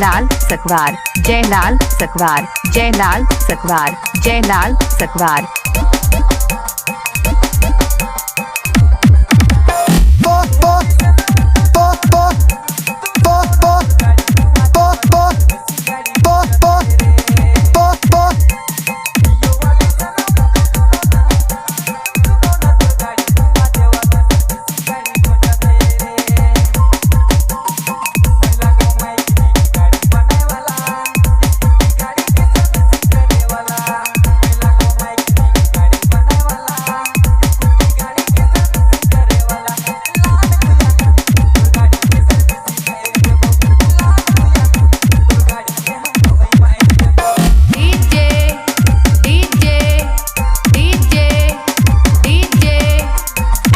जयलाल सकवार, जयलाल सकवार, जयलाल सकवार, जयलाल Sakwar. DJ DJ DJ DJ.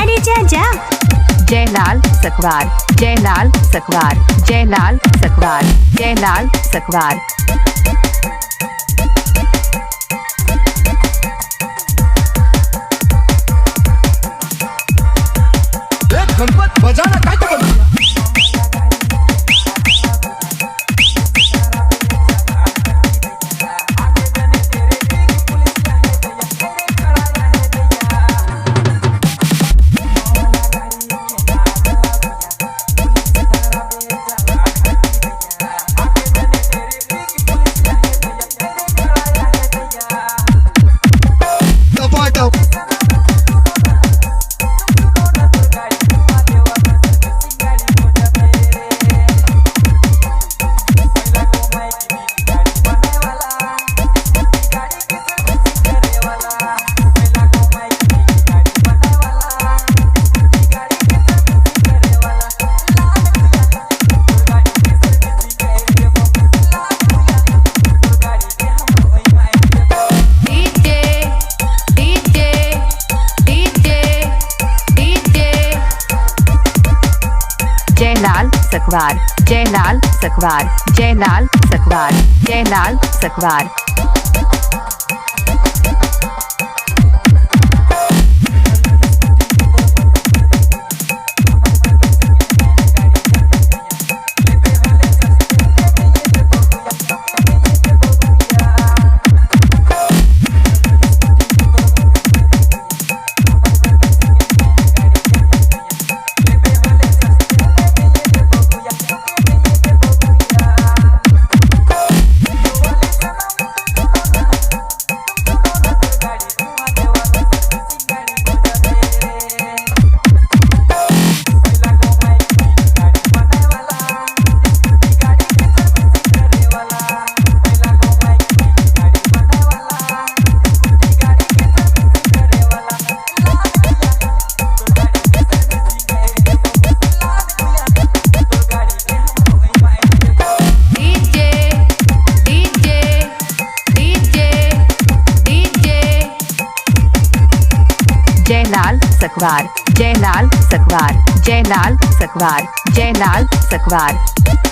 अरे जा जा। जयलाल सकवार, जयलाल सकवार, जयलाल सकवार, जयलाल सकवार। एक गणपत बजाना काय तो बंद। DJ DJ DJ DJ. Jailal Sakwar, Jailal Sakwar, Jailal Sakwar, Jailal Sakwar. DJ DJ DJ DJ. Jailal Sakwar, Jailal Sakwar, Jailal Sakwar, Jailal Sakwar.